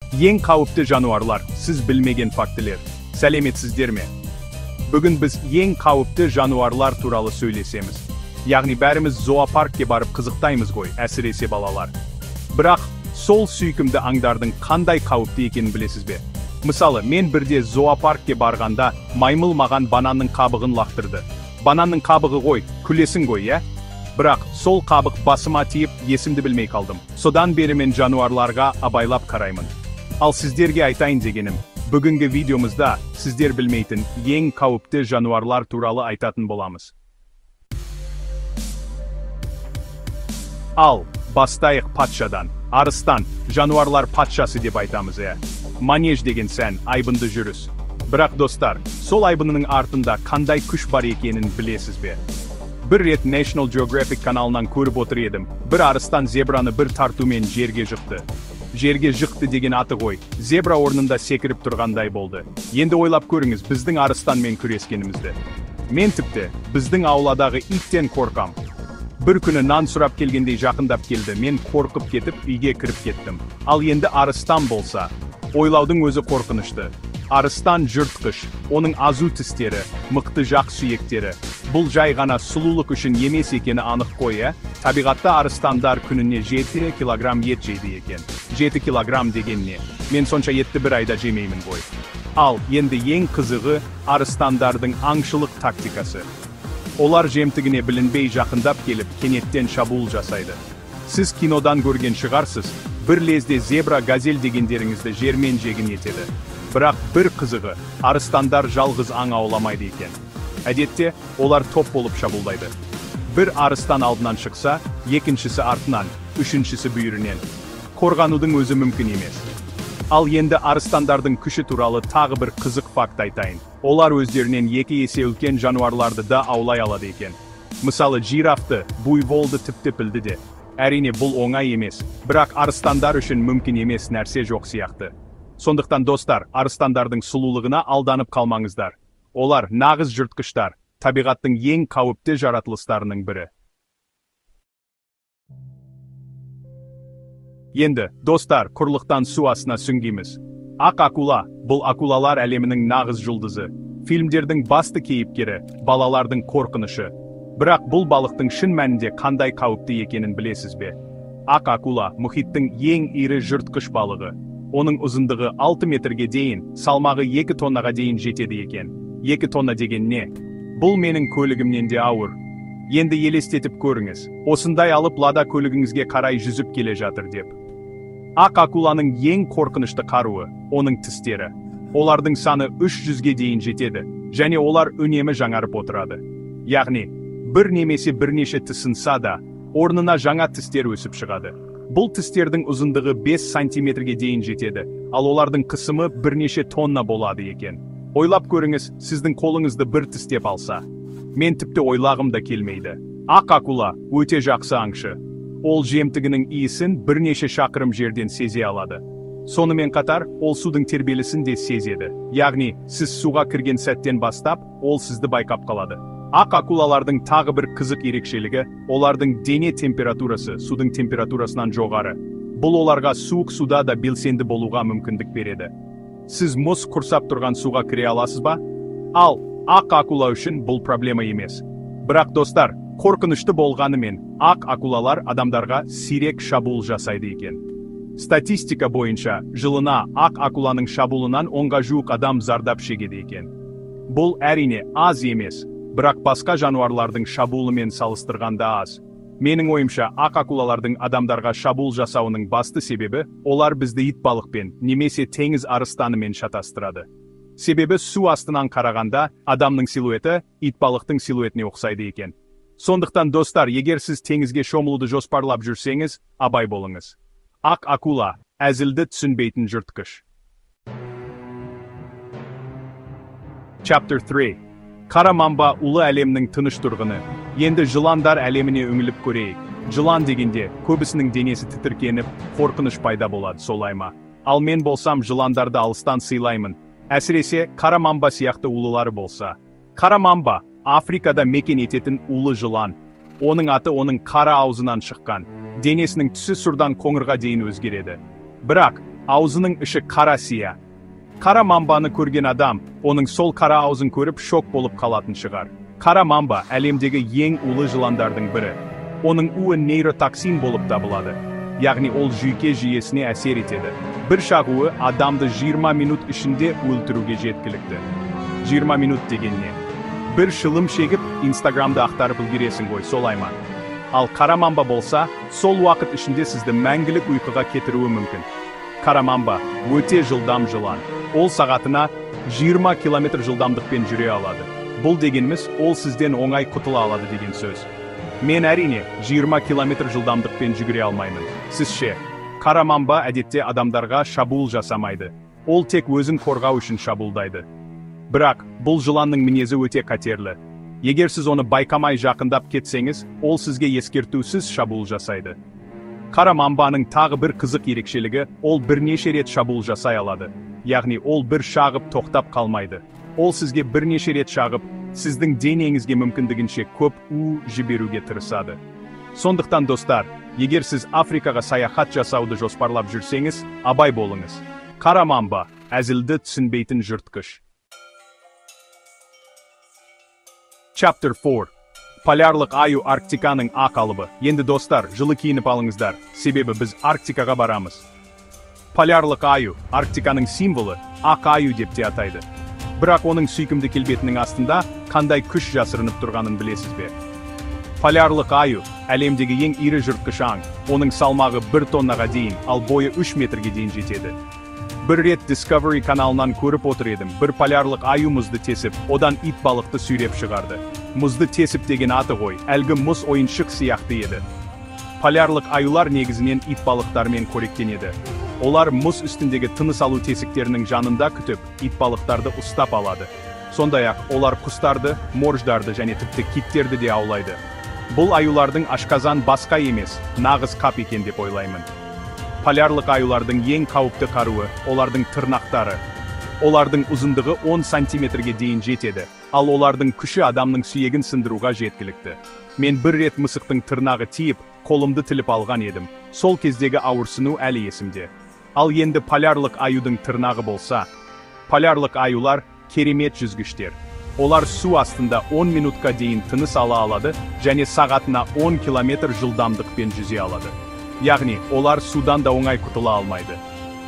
Ең қауіпті жануарлар, сіз білмеген фактілер. Сәлеметсіздер ме? Бүгін біз ең қауіпті жануарлар туралы сөйлесеміз. Яғни бәріміз зоопаркке барып қызықтаймыз ғой, әсіресе балалар. Бірақ сол сүйкімді аңдардың қандай қауіпті екенін білесіз бе? Мысалы, мен бірде зоопаркке барғанда маймыл маған бананның қабығын лақтырды. Бананның қабығы ғой, күлесің ғой, иә? Бірақ сол қабық басыма тиіп, есімді білмей қалдым. Содан бері мен жануарларға абайлап қараймын. Ал сіздерге айтайын дегенім, бүгінгі видеомызда сіздер білмейтін ең қауіпті жануарлар туралы айтатын боламыз. Ал, бастайық патшадан. Арыстан, жануарлар патшасы деп айтамыз, ә. Манеж деген сән, айбынды жүріс. Бірақ достар, сол айбынының артында қандай күш бар екенін білесіз бе? Бір рет National Geographic каналынан көріп отыр едім. Бір арыстан зебраны бір тартумен жерге жықты. Жерге жықты деген аты ғой, зебра орнында секіріп тұрғандай болды. Енді ойлап көріңіз, біздің арыстанмен күрескенімізді. Мен тіпті біздің ауладағы иттен қорқам. Бір күні нан сұрап келгендей жақындап келді, мен қорқып кетіп үйге кіріп кеттім. Ал енді арыстан болса, ойлаудың өзі қорқынышты. Арыстан жыртқыш, оның азу тістері, мықты жақ сүйектері. Бұл жай ғана сұлулық үшін емес екені анық қой, ә? Табиғатта арыстандар күніне 7 килограмм ет жейді екен. 7 килограмм деген не? Мен сонша етті бір айда жемеймін ғой. Ал енді ең қызығы арыстандардың аңшылық тактикасы. Олар жемтігіне білінбей жақындап келіп, кенеттен шабуыл жасайды. Сіз кинодан көрген шығарсыз, бір лезде зебра, газель дегендеріңізді жермен жегін етеді. Бірақ бір қызығы, арыстандар жалғыз аң ауламайды екен. Әдетте, олар топ болып шабуылдайды. Бір арыстан алдынан шықса, екіншісі артынан, үшіншісі бүйірінен. Қорғанудың өзі мүмкін емес. Ал енді арыстандардың күші туралы тағы бір қызық факт айтайын. Олар өздерінен 2 есе үлкен жануарларды да аулай алады екен. Мысалы, жирафты, буйволды тіпті пілді де. Әрине, бұл оңай емес, бірақ арыстандар үшін мүмкін емес нәрсе жоқ сияқты. Сондықтан достар, арыстандардың сұлулығына алданып қалмаңыздар. Олар нағыз жыртқыштар, табиғаттың ең қауіпті жаратылыстарының бірі. Енді, достар, құрлықтан су астына сүңгиміз. Ақ акула, бұл акулалар әлемінің нағыз жұлдызы. Фильмдердің басты кейіпкері, балалардың қорқынышы. Бірақ бұл балықтың шын мәнінде қандай қауіпті екенін білесіз бе? Ақ акула мұхиттың ең ірі жыртқыш балығы. Оның ұзындығы 6 метрге дейін, салмағы 2 тоннаға дейін жетеді екен. 2 тонна деген не? Бұл менің көлігімнен де ауыр. Енді елестетіп көріңіз, осындай алып лада көлігіңізге қарай жүзіп келе жатыр деп. Ақ акуланың ең қорқынышты қаруы, оның тістері. Олардың саны 300-ге дейін жетеді, және олар үнемі жаңарып отырады. Яғни, бір немесе бірнеше тісінса да, орнына жаңа тістер өсіп шығады. Бұл тістердің ұзындығы 5 сантиметрге дейін жетеді, ал олардың қысымы бірнеше тонна болады екен. Ойлап көріңіз, сіздің қолыңызды бір тістеп алса. Мен тіпті ойлағым да келмейді. Ақ акула өте жақсы аңшы. Ол жемтігінің иісін бірнеше шақырым жерден сезе алады. Сонымен қатар, ол судың тербелісін де сезеді. Яғни, сіз суға кірген сәттен бастап, ол сізді байқап қалады. Ақ акулалардың тағы бір қызық ерекшелігі, олардың дене температурасы судың температурасынан жоғары. Бұл оларға суық суда да белсенді болуға мүмкіндік береді. Сіз мұз құрсап тұрған суға кіре аласыз ба? Ал, ақ акула үшін бұл проблема емес. Бірақ достар, қорқынышты болғанымен, ақ акулалар адамдарға сирек шабуыл жасайды екен. Статистика бойынша, жылына ақ акуланың шабуылынан 10-ға жуық адам зардап шегеді екен. Бұл әрине аз емес, бірақ басқа жануарлардың шабуылымен салыстырғанда аз. Менің ойымша, ақ акулалардың адамдарға шабуыл жасауының басты себебі, олар бізді итбалықпен немесе теңіз арыстанымен шатастырады. Себебі су астынан қарағанда адамның силуэті итбалықтың силуэтіне ұқсайды екен. Сондықтан достар, егер сіз теңізге шомылуды жоспарлап жүрсеңіз, абай болыңыз. Ақ акула әзілді түсінбейтін жыртқыш. Chapter 3. Қара мамба улы әлемнің тыныш тұрғыны. Енді жыландар әлеміне үңіліп көрейік. Жылан дегенде көбісінің денесі тітіркеніп, қорқыныш пайда болады, солай ма? Ал мен болсам жыландарды алыстан сыйлаймын. Әсіресе қара мамба сияқты улылары болса. Қара мамба Африкада мекен ететін улы жылан. Оның аты оның қара аузынан шыққан. Денесінің түсі сұрдан қоңырға дейін өзгереді. Бірақ Аузының іші қара сия. Қара мамбаны көрген адам, оның сол қара аузын көріп шок болып қалатын шығар. Қара мамба әлемдегі ең улы жыландардың бірі. Оның уы нейротоксин болып табылады. Яғни ол жүйке жүйесіне әсер етеді. Бір шағуы адамды 20 минут ішінде өлтіруге жеткілікті. 20 минут деген не? Бір шылым шегіп, Инстаграмды ақтарып үлгересің ғой, солай ма? Ал қара мамба болса, сол уақыт ішінде сізді мәңгілік ұйқыға кетіруі мүмкін. Қара мамба өте жылдам жылан. Ол сағатына 20 километр жылдамдықпен жүре алады. Бұл дегеніміз, ол сізден оңай құтыла алады деген сөз. Мен әрине 20 километр жылдамдықпен жүгіре алмаймын. Сіз ше? Қара мамба әдетте адамдарға шабуыл жасамайды. Ол тек өзін қорғау үшін шабуылдайды. Бірақ бұл жыланның мінезі өте қатерлі. Егер сіз оны байқамай жақындап кетсеңіз, ол сізге ескертусіз шабуыл жасайды. Қара мамбаның тағы бір қызық ерекшелігі, ол бірнеше рет шабуыл жасай алады. Яғни ол бір шағып тоқтап қалмайды. Ол сізге бірнеше рет шағып, сіздің денеңізге мүмкіндігінше көп у жіберуге тырысады. Сондықтан достар, егер сіз Африкаға саяхат жасауды жоспарлап жүрсеңіз, абай болыңыз. Қара мамба әзілді түсінбейтін жыртқыш. Chapter 4. Полярлық аю Арктиканың ақ алыбы. Енді достар, жылы киініп алыңыздар, себебі біз Арктикаға барамыз. Полярлық аю, Арктиканың символы, ақ аю деп те атайды. Бірақ оның сүйкімді келбетінің астында қандай күш жасырынып тұрғанын білесіз бе? Полярлық аю, әлемдегі ең ірі жыртқыш аң. Оның салмағы 1 тоннаға дейін, ал бойы 3 метрге дейін жетеді. Бір рет Discovery каналынан көріп отыр едім, бір полярлық аю мұзды тесіп, одан ит балықты сүйреп шығарды. Мұзды тесіп деген аты ғой, әлгі мұз ойыншық сияқты еді. Полярлық аюлар негізінен ит балықтармен қоректенеді. Олар мұз үстіндегі тыныс алу тесіктерінің жанында күтіп, ит балықтарды ұстап алады. Сондай-ақ, олар құстарды, морждарды және тіпті киттерді де аулайды. Бұл аюлардың ашқазан басқа емес, нағыз қап екен деп ойлаймын. Полярлық аюлардың ең қауіпті қаруы олардың тырнақтары. Олардың ұзындығы 10 сантиметрге дейін жетеді, ал олардың күші адамның сүйегін сындыруға жеткілікті. Мен бір рет мысықтың тырнағы тиіп, қолымды тіліп алған едім. Сол кездегі ауырсыну әлі есімде. Ал енді полярлық аюдың тырнағы болса, полярлық аюлар керемет жүзгіштер. Олар су астында 10 минутқа дейін тыныс ала алады және сағатына 10 километр жылдамдықпен жүзе алады. Яғни, олар судан да оңай құтыла алмайды.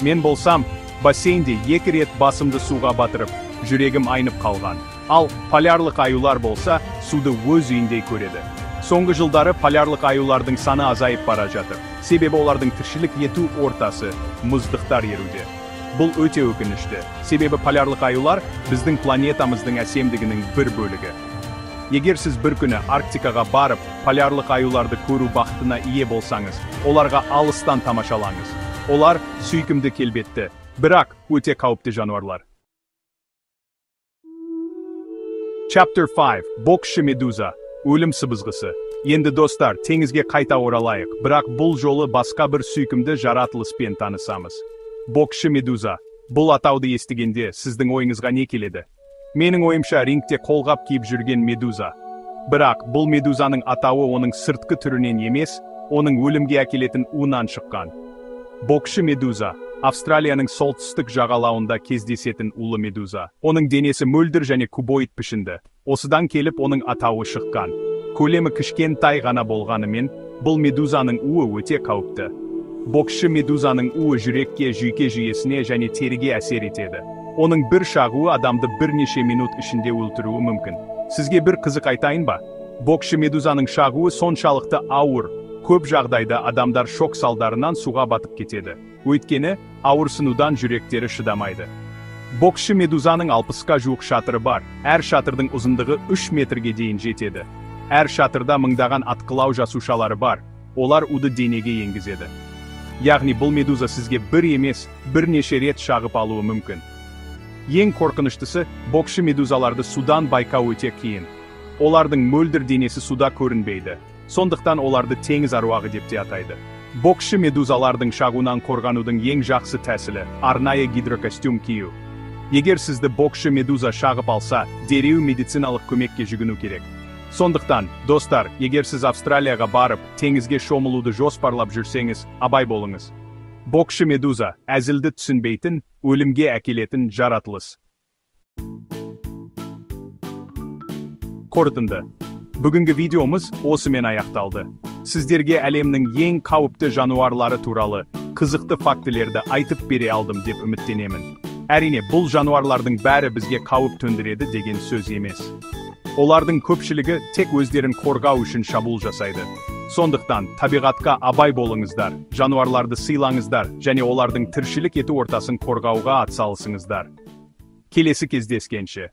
Мен болсам, бассейнде 2 рет басымды суға батырып, жүрегім айнып қалған. Ал полярлық аюлар болса, суды өз үйіндей көреді. Соңғы жылдары полярлық аюлардың саны азайып бара жатыр. Себебі олардың тіршілік ету ортасы мұздықтар еруде. Бұл өте өкінішті. Себебі полярлық аюлар біздің планетамыздың әсемдігінің бір бөлігі. Егер сіз бір күні Арктикаға барып, полярлық аюларды көру бақытына ие болсаңыз, оларға алыстан тамашалаңыз. Олар сүйкімді келбетті, бірақ өте қауіпті жануарлар. Chapter 5. Боксшы медуза. Өлім сыбызғысы. Енді достар, теңізге қайта оралайық, бірақ бұл жолы басқа бір сүйкімді жаратылыспен танысамыз. Боксшы медуза. Бұл атауды естігенде сіздің ойыңызға не келеді? Менің ойымша рингте қолғап киіп жүрген медуза. Бірақ бұл медузаның атауы оның сыртқы түрінен емес, оның өлімге әкелетін уынан шыққан. Боксшы медуза, Австралияның солтүстік жағалауында кездесетін улы медуза. Оның денесі мөлдір және кубоид пішінді. Осыдан келіп оның атауы шыққан. Көлемі кішкентай ғана болғанымен, бұл медузаның уы өте қауіпті. Боксшы медузаның уы жүрекке, жүйке жүйесіне және теріге әсер етеді. Оның бір шағуы адамды бірнеше минут ішінде өлтіруі мүмкін. Сізге бір қызық айтайын ба? Боксшы медузаның шағуы соншалықты ауыр. Көп жағдайда адамдар шок салдарынан суға батып кетеді. Өйткені ауырсынудан жүректері шыдамайды. Боксшы медузаның 60-қа жуық шатыры бар. Әр шатырдың ұзындығы 3 метрге дейін жетеді. Әр шатырда мыңдаған атқылау жасушалары бар. Олар уды денеге енгізеді. Яғни бұл медуза сізге бір емес, бірнеше рет шағып алуы мүмкін. Ең қорқыныштысы, боксшы медузаларды судан байқау өте қиын. Олардың мөлдір денесі суда көрінбейді. Сондықтан оларды теңіз аруағы деп те атайды. Боксшы медузалардың шағуынан қорғанудың ең жақсы тәсілі арнайы гидрокостюм кию. Егер сізді боксшы медуза шағып алса, дереу медициналық көмекке жүгіну керек. Сондықтан, достар, егер сіз Австралияға барып, теңізге шомылуды жоспарлап жүрсеңіз, абай болыңыз. Боксшы медуза, әзілді түсінбейтін, өлімге әкелетін жаратылыс. Қорытынды. Бүгінгі видеомыз осымен аяқталды. Сіздерге әлемнің ең қауіпті жануарлары туралы қызықты фактілерді айтып бере алдым деп үміттенемін. Әрине, бұл жануарлардың бәрі бізге қауіп төндіреді деген сөз емес. Олардың көпшілігі тек өздерін қорғау үшін шабуыл жасайды. Сондықтан табиғатқа абай болыңыздар, жануарларды сыйлаңыздар және олардың тіршілік ету ортасын қорғауға атсалысыңыздар. Келесі кездескенше.